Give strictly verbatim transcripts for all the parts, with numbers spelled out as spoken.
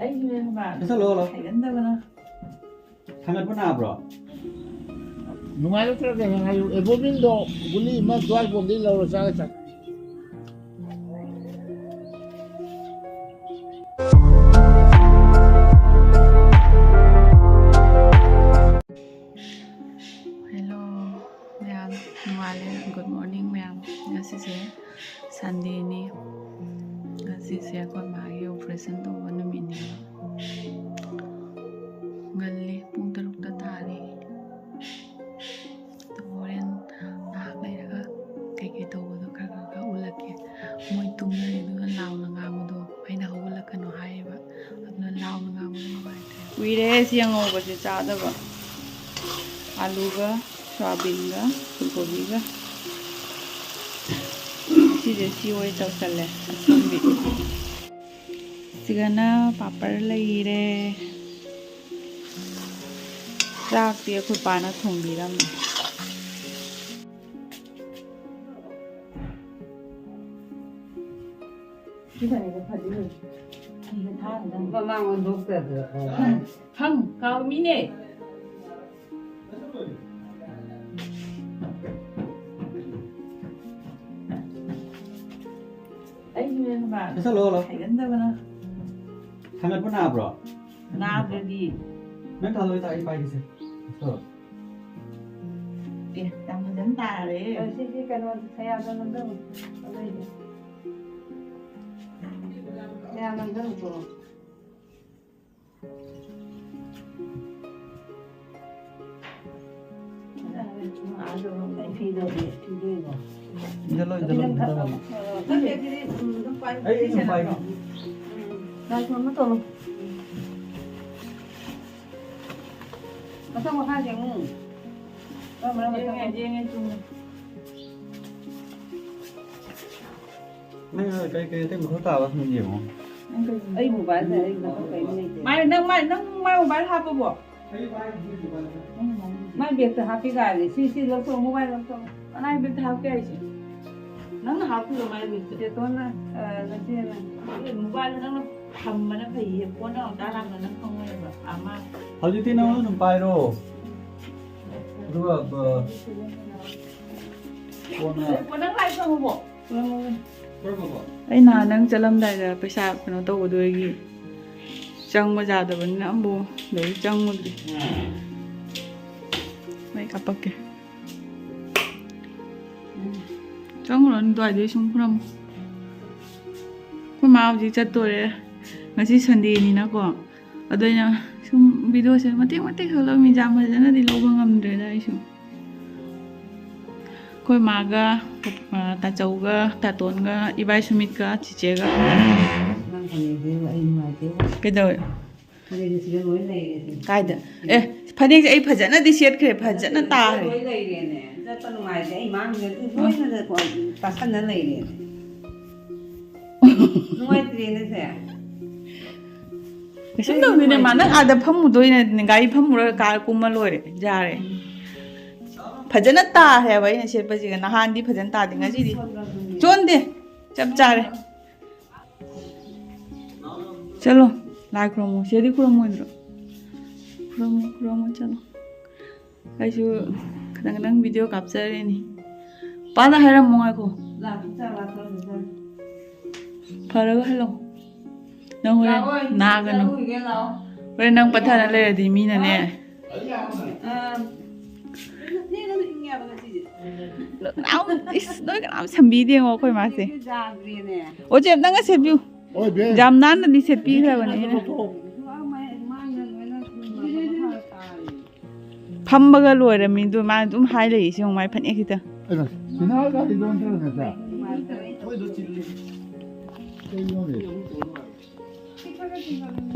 ꯑꯩꯁꯨꯅꯦ ꯈꯪꯕ꯭ꯔꯥ? ꯆꯠꯂꯣ, ꯆꯠꯂꯣ꯫ ꯍꯩꯒꯟꯗꯕꯅ꯫ ꯊꯥꯡꯒꯠꯄ ꯅꯥꯕ꯭ꯔꯣ? ꯅꯨꯡꯉꯥꯏꯔꯛꯇ꯭ꯔꯒ ꯍꯌꯦꯡ ꯍꯥꯏꯌꯨ꯫ ꯑꯦꯕꯣꯃꯤꯟꯗꯣ ꯒꯨꯂꯤ ꯑꯃ ꯗꯨꯋꯥꯏꯕꯣꯝꯗꯒꯤ ꯂꯧꯔ ꯆꯥꯔ ꯆꯠ꯫ ꯍꯦꯜꯂꯣ ꯃꯌꯥꯝ, ꯅꯨꯡꯉꯥꯏꯔꯦ꯫ ꯒꯨꯗ ꯃꯣꯔꯅꯤꯡ ꯃꯌꯥꯝ꯫ ꯉꯁꯤꯁꯦ ꯁꯟꯗꯦꯅꯤ꯫ ꯉꯁꯤꯁꯦ ꯑꯩꯈꯣꯏ ꯃꯥꯒꯤ ꯑꯣꯄꯔꯦꯁꯟ ꯇꯧꯕ ꯅꯨꯃꯤꯠꯅꯦꯕ꯫ ꯉꯜꯂꯤ, ꯄꯨꯡ ꯇꯔꯨꯛꯇ ꯇꯥꯔꯤ꯫ ꯑꯗꯣ ꯍꯣꯔꯦꯟ ꯉꯥꯏꯍꯥꯛ ꯂꯩꯔꯒ ꯀꯩꯀꯩ ꯇꯧꯕꯗꯣ ꯈꯔ ꯈꯔ ꯈꯔ ꯎꯠꯂꯛꯀꯦ꯫ ꯃꯣꯏ ꯇꯨꯝꯅꯔꯤꯗꯨꯅ ꯂꯥꯎꯅ ꯉꯥꯡꯕꯗꯣ ꯑꯩꯅ ꯍꯧꯒꯠꯂꯛꯀꯅꯨ ꯍꯥꯏꯌꯦꯕ꯫ ꯑꯗꯨꯅ ꯂꯥꯎꯅ ꯉꯥꯡꯕꯗꯣ ꯅꯨꯡꯉꯥꯏꯇ꯭ꯔꯦ꯫ ꯀꯨꯏꯔꯦ ꯁꯤ ꯑꯉꯧꯕꯁꯦ ꯆꯥꯗꯕ꯫ ꯑꯂꯨꯒ ꯁꯣꯌꯥꯕꯤꯟꯒ ꯐꯨꯜꯀꯣꯕꯤꯒ꯫ ꯁꯤꯁꯦ ꯁꯤ ꯑꯣꯏ ꯇꯧꯁꯜꯂꯦ, ꯑꯁꯪꯕꯤ꯫ ꯁꯤꯒꯅ ꯄꯥꯄꯔ ꯂꯩꯔꯦ꯫ ꯆꯥꯛꯇꯤ ꯑꯩꯈꯣꯏ ꯄꯥꯅ ꯊꯣꯡꯕꯤꯔꯝꯃꯦ꯫ ꯁꯤꯗꯅꯦꯕ ꯐꯗꯣꯏꯁꯦ꯫ ꯐꯤꯗ ꯊꯥꯔꯒ꯫ ꯃꯃꯥꯡ ꯑꯣꯟꯊꯣꯛꯇꯗꯅ꯫ ꯈꯪ, ꯀꯥꯎꯃꯤꯅꯦ꯫ ꯑꯩꯁꯨꯅꯦ ꯈꯪꯕ꯭ꯔꯥ? ꯆꯠꯂꯣ, ꯆꯠꯂꯣ꯫ ꯍꯩꯒꯟꯗꯕꯅ꯫ ꯊꯥꯡꯒꯠꯄ ꯅꯥꯕ꯭ꯔꯣ? ꯅꯥꯗ꯭ꯔꯗꯤ꯫ ꯅꯪ ꯊꯥꯡꯒꯠꯂꯣ, ꯑꯩ ꯄꯥꯏꯒꯦꯁꯦ꯫ ꯆꯠꯂꯣ꯫ ꯑꯦ, ꯌꯥꯝ ꯐꯖꯅ ꯇꯥꯔꯦ꯫ ꯑ, ꯁꯤꯒꯤ ꯀꯩꯅꯣ, ꯁꯌꯥꯗꯣ ꯅꯝꯖꯜꯂꯨ꯫ ꯑꯗꯨꯏꯗꯤ꯫ ꯁꯌꯥ ꯅꯝꯖꯜꯂꯨꯀꯣ꯫ ꯏꯟꯖꯜꯂꯣ, ꯏꯟꯖꯜꯂꯣ, ꯏꯟꯖꯜꯂꯣ꯫ ꯑ, ꯈꯪꯗꯦ, ꯑꯗꯨꯗꯤ, ꯎꯝ, ꯑꯗꯨꯝ ꯄꯥꯏ-, ꯑꯩ, ꯑꯩ ꯁꯨꯝ ꯄꯥꯏꯒꯦ꯫ ꯎꯝ, ꯂꯥꯏ ꯈꯨꯔꯨꯝꯕ ꯇꯧꯔꯣ꯫ ꯃꯊꯪ ꯃꯈꯥꯁꯦ ꯑꯃꯨꯛ꯫ ꯀꯔꯝꯕꯅ ꯃꯊꯪ? ꯌꯦꯡꯉꯦ, ꯌꯦꯡꯉꯦ, ꯆꯨꯝꯃꯦ꯫ ꯅꯪ ꯀꯩ, ꯀꯩ ꯑꯇꯩ ꯃꯊꯧ ꯇꯥꯕ ꯁꯨꯝ ꯌꯦꯡꯉꯣ꯫ ꯑꯩ ꯃꯣꯕꯥꯏꯜꯗ ꯑꯩ ꯃꯊꯧ ꯀꯩꯝ ꯂꯩꯇꯦ꯫ ꯃꯥꯏ, ꯅꯪ ꯃꯥꯏ, ꯅꯪ ꯃꯥꯏ ꯃꯣꯕꯥꯏꯜ ꯍꯥꯞꯄꯕꯣ? ꯃꯥꯏ ꯕꯦꯒꯇ ꯍꯥꯞꯄꯤ ꯀꯥꯏꯅ꯫ ꯁꯤ, ꯁꯤ ꯂꯧꯊꯣꯛꯑꯣ, ꯃꯣꯕꯥꯏꯜ ꯂꯧꯊꯣꯛꯑꯣ꯫ ꯀꯅꯥꯏ ꯕꯦꯒꯇ ꯍꯥꯞꯀꯦ ꯍꯥꯏꯁꯦ? ꯅꯪꯅ ꯍꯥꯞꯄꯤꯔꯣ ꯃꯥꯏ ꯕꯦꯒꯇ? ꯆꯦꯇꯣꯟꯅ, ꯑ, ꯅꯆꯦꯅ꯫ ꯑꯦ, ꯃꯣꯕꯥꯏꯜꯗ ꯅꯪꯅ ꯊꯝꯕꯅ ꯐꯩꯌꯦ, ꯀꯣꯟꯅ ꯑꯃꯨꯛ ꯇꯥꯔꯛꯑꯒ ꯅꯪ ꯈꯪꯉꯣꯏꯕ꯫ ꯑꯃ ꯍꯧꯖꯤꯛꯇꯤ ꯅꯪ ꯑꯗꯨꯝ ꯄꯥꯏꯔꯣ꯫ ꯑꯗꯨꯒ, ꯑ, ꯀꯣꯟꯅ ꯀꯣꯟꯅ ꯂꯥꯏ ꯈꯪꯉꯕꯣ? ꯑꯩ ꯅꯍꯥꯟ ꯅꯪ ꯆꯠꯂꯝꯗꯥꯏꯗ ꯄꯩꯁꯥ ꯀꯩꯅꯣ ꯇꯧꯕꯗꯨꯗꯒꯤ ꯆꯪꯕ ꯌꯥꯗꯕꯅꯤꯅ ꯑꯃꯕꯨ ꯂꯩ ꯆꯪꯉꯨꯗ꯭ꯔꯤ꯫ ꯃꯩ ꯀꯥꯞꯄꯛꯀꯦ꯫ ꯆꯪꯉꯨꯔꯅꯨ ꯑꯗꯨꯋꯥꯏꯗꯩ ꯁꯨꯝ ꯈꯨꯔꯝꯃꯨ꯫ ꯑꯩꯈꯣꯏ ꯃꯥ ꯍꯧꯖꯤꯛ ꯆꯠꯇꯣꯔꯦ꯫ ꯉꯁꯤ ꯁꯟꯗꯦꯅꯤꯅꯀꯣ꯫ ꯑꯗꯣ ꯑꯩꯅ ꯁꯨꯝ ꯚꯤꯗꯤꯑꯣꯁꯦ ꯃꯇꯦꯛ ꯃꯇꯦꯛ ꯈꯛ ꯂꯧꯃꯤ, ꯌꯥꯝ ꯐꯖꯅꯗꯤ ꯂꯧꯕ ꯉꯝꯗ꯭ꯔꯦꯗ ꯑꯩꯁꯨ꯫ ꯑꯩꯈꯣꯏ ꯃꯥꯒ, ꯑ, ꯇꯥꯆꯧꯒ, ꯇꯥꯇꯣꯟꯒ, ꯏꯕꯥꯏ ꯁꯨꯃꯤꯠꯀ, ꯆꯤꯆꯦꯒ꯫ ꯅꯪ ꯐꯅꯦꯛꯁꯦ ꯑꯩ ꯅꯨꯡꯉꯥꯏꯇꯦ꯫ ꯀꯩꯗꯧꯋꯦ? ꯐꯅꯦꯛꯁꯦ ꯁꯤꯗ ꯂꯣꯏ ꯂꯩꯔꯦ꯫ ꯀꯥꯏꯗ? ꯑꯦ, ꯐꯅꯦꯛꯁꯦ ꯑꯩ ꯐꯖꯅꯗꯤ ꯁꯦꯠꯈ꯭ꯔꯦ, ꯐꯖꯅ ꯇꯥꯈ꯭ꯔꯦ꯫ ꯂꯣꯏ ꯂꯩꯔꯦꯅꯦ꯫ ꯆꯠꯄ ꯅꯨꯡꯉꯥꯏꯇꯦ꯫ ꯑꯩ ꯃꯥꯡꯁꯤꯗ ꯂꯣꯏꯅ ꯇꯥꯁꯟꯅ ꯂꯩꯔꯦꯅꯦ꯫ ꯅꯨꯡꯉꯥꯏꯇ꯭ꯔꯦꯅꯦ ꯁꯦ꯫ ꯀꯩꯁꯨꯝ ꯇꯧꯗꯦꯅꯦ ꯃꯥ, ꯅꯪ ꯑꯥꯗ ꯐꯝꯃꯨꯗꯣꯏꯅꯦ, ꯒꯥꯔꯤ ꯐꯝꯃꯨꯔꯒ ꯀꯥꯔ ꯀꯨꯝꯃ ꯂꯣꯏꯔꯦ, ꯌꯥꯔꯦ꯫ ꯐꯖꯅ ꯇꯥꯈ꯭ꯔꯦꯕ ꯑꯩꯅ ꯁꯦꯠꯄꯁꯤꯒ, ꯅꯍꯥꯟꯗꯤ ꯐꯖꯅ ꯇꯥꯗꯦ, ꯉꯁꯤꯗꯤ ꯆꯣꯟꯗꯦ, ꯆꯞ ꯆꯥꯔꯦ꯫ ꯆꯠꯂꯣ, ꯂꯥꯏ ꯈꯨꯔꯨꯝꯃꯣ꯫ ꯁꯤꯗꯗꯤ ꯈꯨꯔꯨꯝꯃꯣꯏꯗ꯭ꯔꯣ? ꯈꯨꯔꯨꯝꯃꯣ, ꯈꯨꯔꯨꯝꯃꯣ, ꯆꯠꯂꯣ꯫ ꯑꯩꯁꯨ ꯈꯤꯇꯪ ꯈꯤꯇꯪ ꯚꯤꯗꯤꯑꯣ ꯀꯥꯞꯆꯔꯤꯅꯤ꯫ ꯄꯥꯗ ꯍꯥꯏꯔꯝꯃꯣ, ꯉꯥꯏꯈꯣ꯫ ꯐꯔꯒ ꯍꯜꯂꯣ꯫ ꯅꯪ ꯍꯣꯔꯦꯟ ꯂꯥꯛꯑꯣ, ꯅꯥꯒꯅꯨ꯫ ꯆꯠꯂꯨꯈꯤꯒꯦ, ꯂꯥꯛꯑꯣ꯫ ꯍꯣꯔꯦꯟ ꯅꯪ ꯄꯠꯊꯅ ꯂꯩꯔꯗꯤ ꯃꯤꯅꯅꯦ꯫ ꯑꯥ꯫ ꯅꯪ ꯏꯪꯉꯦꯕ ꯉꯁꯤꯁꯦ꯫ ꯀꯅꯥꯝ, ꯏꯁ, ꯅꯣꯏ ꯀꯅꯥꯝ ꯁꯦꯝꯕꯤꯗꯦꯉꯣ ꯑꯩꯈꯣꯏ ꯃꯥꯁꯦ꯫ ꯌꯥꯗ꯭ꯔꯦꯅꯦ꯫ ꯑꯣ, ꯆꯦ, ꯅꯪꯅ ꯁꯦꯝꯕꯤꯌꯨ꯫ ꯍꯣꯏ, ꯕꯦ꯫ ꯌꯥꯝ ꯅꯥꯟꯅꯗꯤ ꯁꯦꯠꯄꯤꯈ꯭ꯔꯕꯅꯦ ꯑꯩꯅ꯫ ꯃꯥꯡꯅ ꯂꯣꯏꯅ ꯃꯊꯥ ꯇꯥꯔꯦ꯫ ꯐꯝꯕꯒ ꯂꯣꯏꯔꯝꯃꯤꯗꯣ ꯃꯥ ꯑꯗꯨꯝ ꯍꯥꯏ ꯂꯩ, ꯁꯤ ꯌꯦꯡꯉꯨ, ꯃꯥꯏ ꯐꯅꯦꯛ ꯈꯤꯇ꯫ ꯑꯩꯅ, ꯁꯤꯅ ꯒꯥꯔꯤꯗꯣ ꯑꯝꯇ ꯉꯁꯥꯏ꯫ ꯀꯩꯅꯣꯅꯦ꯫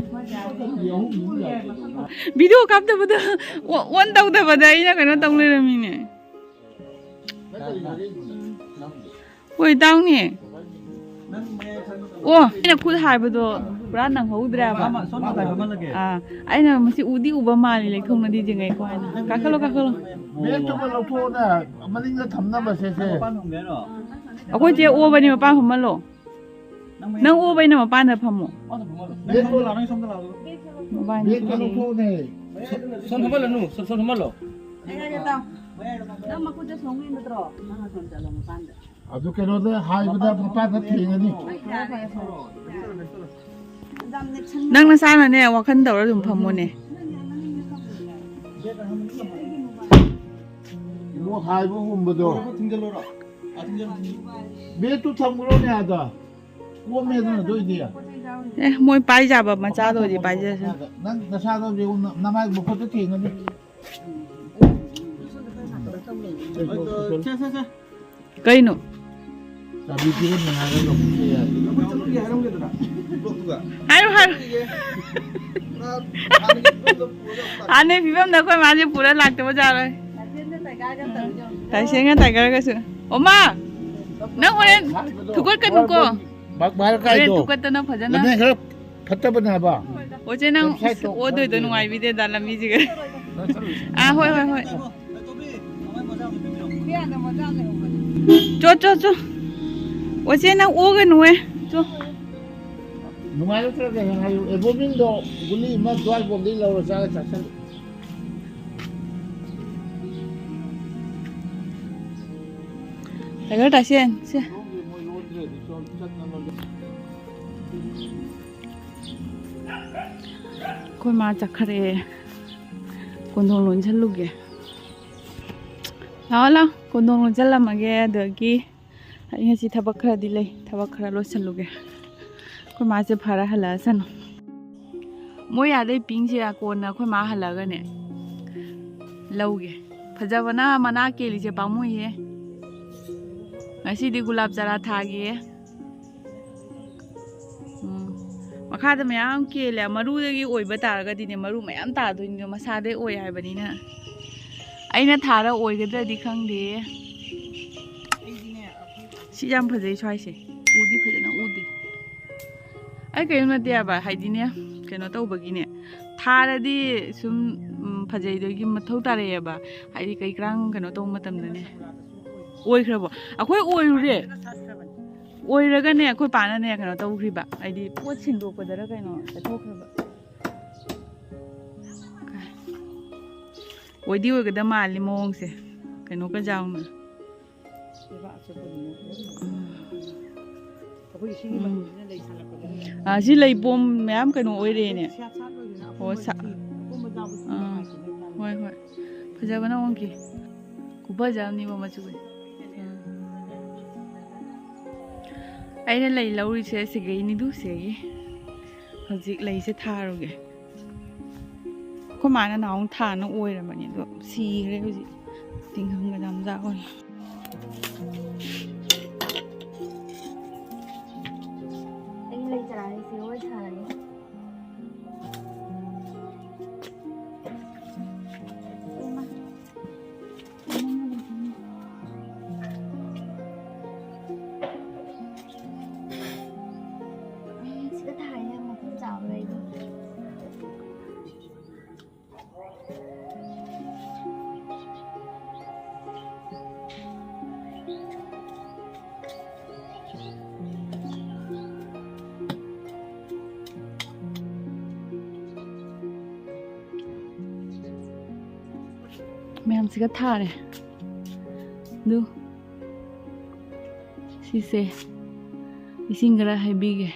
ꯚꯤꯗꯤꯑꯣ ꯀꯥꯞꯇꯕꯗ, ꯑꯣ-, ꯑꯣꯟ ꯇꯧꯗꯕꯗ ꯑꯩꯅ ꯀꯩꯅꯣ ꯇꯧ ꯂꯩꯔꯝꯃꯤꯅꯦ꯫ ꯍꯣꯏ, ꯇꯥꯎꯅꯦ꯫ ꯑꯣ, ꯑꯩꯅ ꯈꯨꯠ ꯍꯥꯏꯕꯗꯣ ꯄꯨꯔꯥ ꯅꯪꯍꯧꯗ꯭ꯔꯦꯕ꯫ ꯑꯥ, ꯑꯩꯅ ꯃꯁꯤ ꯎꯗꯤ ꯎꯕ ꯃꯥꯜꯂꯤ, ꯂꯩꯊꯣꯛꯅꯗꯤ ꯌꯦꯡꯉꯛꯏꯀꯣ ꯍꯥꯏꯅ꯫ ꯀꯥꯈꯠꯂꯣ, ꯀꯥꯈꯠꯂꯣ꯫ ꯕꯦꯒꯇꯨꯃ ꯂꯧꯊꯣꯛꯑꯣꯅꯦ, ꯃꯅꯤꯡꯗ ꯊꯝꯅꯕ ꯁꯦ, ꯁꯦ꯫ ꯑꯩꯈꯣꯏ ꯆꯦ ꯑꯣꯕꯅꯤ, ꯃꯄꯥꯟ ꯐꯝꯍꯜꯂꯣ꯫ ꯅꯪ ꯑꯣꯕꯩꯅ ꯃꯄꯥꯟꯗ ꯐꯝꯃꯣ꯫ ꯕꯦꯒꯇꯣ ꯂꯥꯛꯑꯣ, ꯅꯪ ꯁꯣꯝꯗ ꯂꯥꯛꯑꯣ꯫ ꯃꯄꯥꯟꯗ ꯕꯦꯒꯇꯣ ꯐꯝꯃꯣ꯫ ꯂꯧꯊꯣꯛꯑꯣꯅꯦ꯫ ꯁꯣꯝ ꯐꯝꯍꯜꯂꯅꯨ, ꯁꯣꯝ, ꯁꯣꯝ ꯐꯝꯍꯜꯂꯣ꯫ ꯅꯪ ꯃꯈꯨꯠꯇ ꯁꯣꯝ ꯅꯠꯇ꯭ꯔꯣ? ꯅꯪ ꯑꯁꯣꯝ ꯆꯠꯂꯣ ꯃꯄꯥꯟꯗ꯫ ꯑꯗꯨ ꯀꯩꯅꯣꯗ ꯍꯥꯏꯕꯗ ꯃꯄꯥꯟꯗ ꯊꯦꯡꯉꯅꯤ꯫ ꯅꯪ ꯅꯁꯥꯅꯅꯦ ꯋꯥꯈꯜ ꯇꯧꯔ ꯑꯗꯨꯝ ꯐꯝꯃꯣꯅꯦ꯫ ꯏꯕꯣ ꯍꯥꯏꯕꯒꯨꯝꯕꯗꯣ꯫ ꯕꯦꯠꯇꯨ ꯊꯝꯈ꯭ꯔꯣꯅꯦ ꯑꯥꯗ꯫ ꯀꯣꯝꯃꯦꯗꯅ ꯑꯗꯨ ꯑꯣꯏꯗꯤ꯫ ꯑꯦ, ꯃꯣꯏ ꯄꯥꯏꯖꯥꯕ ꯃꯆꯥꯗꯣ ꯑꯣꯏꯗꯤ ꯄꯥꯏꯖꯁꯅꯨ꯫ ꯅꯪ ꯅꯁꯥꯗꯣ ꯌꯦꯡꯉꯨ, ꯅ-, ꯅꯃꯥꯏ ꯃꯈꯨꯠꯇ ꯊꯦꯡꯉꯅꯤ꯫ ꯀꯩꯅꯣ? ꯆꯥꯕꯤ ꯄꯤꯔꯝꯃꯦ ꯍꯥꯏꯔꯒ ꯑꯃꯨꯛ ꯌꯥꯏ꯫ ꯍꯥꯏꯔꯣ, ꯍꯥꯏꯔꯣ꯫ ꯍꯥꯟꯅꯩ ꯐꯤꯕꯝꯗ ꯑꯩꯈꯣꯏ ꯃꯥꯁꯦ ꯄꯨꯔ ꯂꯥꯛꯇꯕ ꯌꯥꯔꯣꯏ꯫ ꯇꯥꯏꯁꯦꯟꯒ ꯇꯥꯏꯒꯔꯒꯁꯨ꯫ ꯑꯣꯃꯥ! ꯅꯪ ꯍꯣꯔꯦꯟ ꯊꯨꯀꯠꯀꯅꯨꯀꯣ꯫ ꯃꯥ-, ꯃꯥ ꯍꯣꯔꯦꯟ ꯀꯥꯏꯗꯣ? ꯊꯨꯀꯠꯇꯅ ꯐꯖꯅ꯫ ꯂꯝꯖꯦꯟ ꯈꯔ ꯐꯠꯇꯕꯅꯦ ꯍꯥꯏꯕ꯫ ꯑꯣꯆꯦ, ꯅꯪ ꯂꯝꯁꯥꯏ ꯇꯣꯛ ꯑꯣꯗꯣꯏꯗꯣ ꯅꯨꯡꯉꯥꯏꯕꯤꯗꯦꯗ ꯂꯝꯕꯤꯁꯤꯒ꯫ ꯑꯥ, ꯍꯣꯏ, ꯍꯣꯏ, ꯍꯣꯏ꯫ ꯆꯣ, ꯆꯣ, ꯆꯣ꯫ ꯑꯣꯆꯦ, ꯅꯪ ꯑꯣꯒꯅꯨꯍꯦ꯫ ꯆꯣ꯫ ꯅꯨꯡꯉꯥꯏꯔꯛꯇ꯭ꯔꯒ ꯍꯌꯦꯡ ꯍꯥꯏꯌꯨ꯫ ꯑꯦꯕꯣꯃꯤꯟꯗꯣ ꯒꯨꯂꯤ ꯑꯃ ꯗꯨꯋꯥꯏꯐꯥꯎꯗꯤ ꯂꯧꯔ ꯆꯥꯔ ꯆꯥꯁꯜꯂꯨ꯫ ꯇꯥꯏꯒꯔ ꯇꯥꯏꯁꯦꯟ, ꯁꯦ꯫ ꯑꯩꯈꯣꯏ ꯃꯥ ꯆꯠꯈ꯭ꯔꯦ꯫ ꯀꯣꯟꯗꯣꯡ ꯂꯣꯟꯁꯜꯂꯨꯒꯦ꯫ ꯂꯥꯛꯑꯣ, ꯂꯥꯛꯑꯣ꯫ ꯀꯣꯟꯗꯣꯡ ꯂꯣꯟꯁꯜꯂꯝꯃꯒꯦ꯫ ꯑꯗꯒꯤ ꯑꯩ ꯉꯁꯤ ꯊꯕꯛ ꯈꯔꯗꯤ ꯂꯩ꯫ ꯊꯕꯛ ꯈꯔ ꯂꯣꯏꯁꯜꯂꯨꯒꯦ꯫ ꯑꯩꯈꯣꯏ ꯃꯥꯁꯦ ꯐꯔ ꯍꯜꯂꯛꯑꯁꯅꯨ꯫ ꯃꯣꯏ ꯑꯥꯗꯩ ꯄꯤꯡꯁꯦ ꯀꯣꯟꯅ ꯑꯩꯈꯣꯏ ꯃꯥ ꯍꯜꯂꯛꯑꯒꯅꯦ ꯂꯧꯒꯦ꯫ ꯐꯖꯕꯅ ꯃꯅꯥ ꯀꯦꯜꯂꯤꯁꯦ ꯄꯥꯝꯃꯨꯏꯍꯦ꯫ ꯉꯁꯤꯗꯤ ꯒꯨꯂꯥꯞ ꯆꯥꯔꯥ ꯊꯥꯒꯦ꯫ ꯎꯝ꯫ ꯃꯈꯥꯗ ꯃꯌꯥꯝ ꯀꯦꯜꯂꯦ꯫ ꯃꯔꯨꯗꯒꯤ ꯑꯣꯏꯕ ꯇꯥꯔꯒꯗꯤꯅꯦ, ꯃꯔꯨ ꯃꯌꯥꯝ ꯇꯥꯗꯣꯏꯅꯤꯗꯣ, ꯃꯁꯥꯗꯩ ꯑꯣꯏ ꯍꯥꯏꯕꯅꯤꯅ꯫ ꯑꯩꯅ ꯊꯥꯔ ꯑꯣꯏꯒꯗ꯭ꯔꯗꯤ ꯈꯪꯗꯦ꯫ ꯁꯤ ꯌꯥꯝ ꯐꯖꯩ ꯁ꯭ꯋꯥꯏꯁꯦ꯫ ꯎꯗꯤ ꯐꯖꯅ ꯎꯗꯦ꯫ ꯑꯩ ꯀꯔꯤꯝ ꯅꯠꯇꯦ ꯍꯥꯏꯕ, ꯍꯥꯏꯗꯤꯅꯦ, ꯀꯩꯅꯣ ꯇꯧꯕꯒꯤꯅꯦ, ꯊꯥꯔꯗꯤ ꯁꯨꯝ, ꯎꯝ, ꯐꯖꯩꯗꯨꯒꯤ ꯃꯊꯧ ꯇꯥꯔꯛꯑꯦꯕ꯫ ꯍꯥꯏꯗꯤ ꯀꯩ ꯀꯔꯥꯡ ꯀꯩꯅꯣ ꯇꯧꯕ ꯃꯇꯝꯗꯅꯦ꯫ ꯑꯣꯏꯈ꯭ꯔꯕꯣ? ꯑꯩꯈꯣꯏ ꯑꯣꯏꯔꯨꯔꯦ꯫ ꯑꯣꯏꯔꯒꯅꯦ, ꯑꯩꯈꯣꯏ ꯄꯥꯅꯅꯦ ꯀꯩꯅꯣ ꯇꯧꯈ꯭ꯔꯤꯕ, ꯍꯥꯏꯗꯤ ꯄꯣꯠ ꯁꯤꯟꯗꯣꯛꯄꯗꯔ ꯀꯩꯅꯣ ꯆꯠꯊꯣꯛꯈ꯭ꯔꯕ꯫ ꯑꯣꯏꯗꯤ ꯑꯣꯏꯒꯗ ꯃꯥꯜꯂꯤ ꯃꯑꯣꯡꯁꯦ, ꯀꯩꯅꯣꯒ ꯌꯥꯎꯅ꯫ ꯎꯝ꯫ ꯑꯥ, ꯁꯤ ꯂꯩꯕꯣꯝ ꯃꯌꯥꯝ ꯀꯩꯅꯣ ꯑꯣꯏꯔꯦꯅꯦ꯫ ꯑꯣ, ꯁꯥ-, ꯑꯥ, ꯍꯣꯏ, ꯍꯣꯏ꯫ ꯐꯖꯕꯅ ꯑꯣꯟꯈꯤ꯫ ꯈꯨꯐꯖ ꯑꯃꯅꯤꯕ ꯃꯆꯨꯁꯦ꯫ ꯑꯩꯅ ꯂꯩ ꯂꯧꯔꯤꯁꯦ ꯁꯤꯒꯩꯅꯤꯗꯨ, ꯁꯤꯒꯤ꯫ ꯍꯧꯖꯤꯛ ꯂꯩꯁꯦ ꯊꯥꯔꯨꯒꯦ꯫ ꯑꯩꯈꯣꯏ ꯃꯥꯅ ꯅꯍꯥꯟꯃꯨꯛ ꯊꯥꯅ ꯑꯣꯏꯔꯕꯅꯤ, ꯑꯗꯣ ꯁꯤꯈ꯭ꯔꯦ ꯍꯧꯖꯤꯛ꯫ ꯇꯤꯡꯈꯪꯒ ꯌꯥꯝ ꯆꯥꯎꯔꯦ꯫ ꯑꯩ ꯂꯩ ꯆꯔꯥ ꯍꯦꯛꯁꯦ ꯍꯣꯏ ꯊꯥꯔꯒꯦ꯫ ꯁꯤꯗ ꯊꯥꯏꯅꯦ ꯃꯐꯝ ꯆꯥꯕ ꯂꯩꯕ꯫ ꯃꯌꯥꯝꯁꯤꯒ ꯊꯥꯔꯦ꯫ ꯑꯗꯨ ꯁꯤꯁꯦ ꯏꯁꯤꯡ ꯈꯔ ꯍꯩꯕꯤꯒꯦ꯫